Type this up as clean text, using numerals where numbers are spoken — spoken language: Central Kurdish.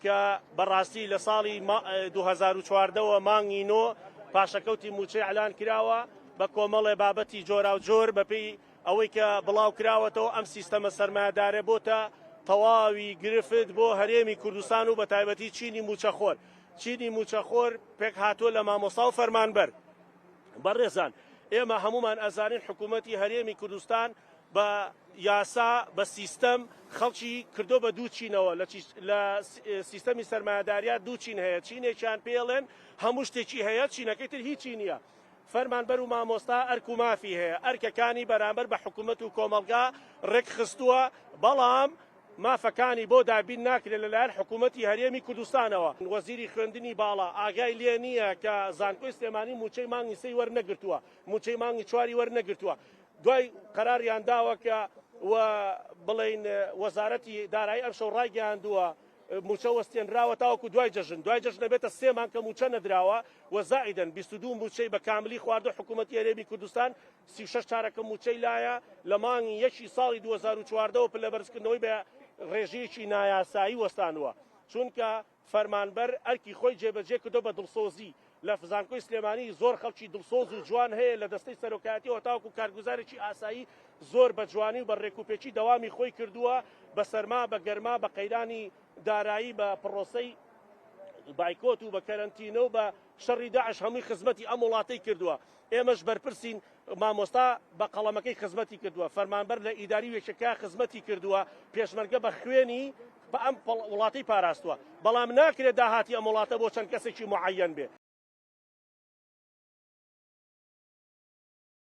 کە بەڕاستی لە ساڵی 2014 وە مانگی نۆ پاشەکەوتی مووچەی ئەلان کراوە بە کۆمەڵێ بابەتی جۆراوجۆر بەپێی ئەوەی کە بڵاو کراوەتەوە ئەم سیستەمە سەرمایەدارە بۆتە تەواوی گرفت بۆ هەرێمی کوردستان و بەتایبەتی چینی مووچەخۆر. چینی مووچەخۆر پێکهاتووە لە مامۆستا و فەرمانبەر. بەڕێزان ئێمە هەموومان ئەزانین حکوومەتی هەرێمی کوردستان بە یاسا بە سیستەم خەڵکی کردو بە دوو چینەوە لە سیستەمی سەرمایەداریا دوو چین هەیە چینێکیان پێڵێن هەموو شتێکی هەیە چینەکەی تر هیچی نییە. فەرمانبەر و مامۆستا ئەرک و مافی هەیە، ئەرکەکانی بەرامبەر بە حکومەت و کۆمەڵگا ڕێکخستووە، بەڵام مافەکانی بۆ دابین ناکرێت لەلایەن حکومەتی هەرێمی کوردستانەوە. وەزیری خوێندنی باڵا ئاگای لێ نییە کە زانکۆی سلێمانی مووچەی مانگی سێی وەرنەگرتووە، مووچەی مانگی چواری وەرنەگرتووە. دوای قەراریان داوە کە و بڵێین وەزارەتی دارایی ئەمشەو ڕایگەیاندووە، مووچە وەستێنراوە تاوەکو دوای جەژن، دوای جەژن دەبێتە سێ مانگ کە مووچە نەدراوە و زائیدەن 22 مووچەی بە کاملی خواردووە حکوومەتی هەرێمی کوردستان 36 چارەکە مووچەی لایە لە مانگی یەکی ساڵی 2014 وە پلەبەرزکردنەوەی بە ڕێژەیەکی نایاسایی وەستاندووە چونکە فەرمانبەر ئەرکی خۆی جێبەجێ کردووە بە دڵسۆزی لە زانکۆی سلێمانی زۆر خەڵکی دڵسۆز و جوان هەیە لە دەستەی سەرۆکایەتیەوە تاوەکو کارگوزارێکی ئاسایی زۆر بە جوانی و بە ڕێکوپێکی دەوامی خۆی کردووە بە سەرما بە گەرما بە قەیرانی دارایی بە پڕۆسەی بایکۆت و بە کەرەنتینە و بە شەڕی داعش هەمووی خزمەتی ئەم وڵاتەی کردووە ئێمەش بەرپرسین مامۆستا بە قەڵەمەکەی خزمەتی کردووە فەرمانبەر لە ئیداری وێچەکە خزمەتی کردووە پێشمەرگە بە خوێنی بە ئەم وڵاتەی پاراستووە بەڵام ناکرێت داهاتی ئەم وڵاتە بۆ چەند کەسێکی معەن بێ.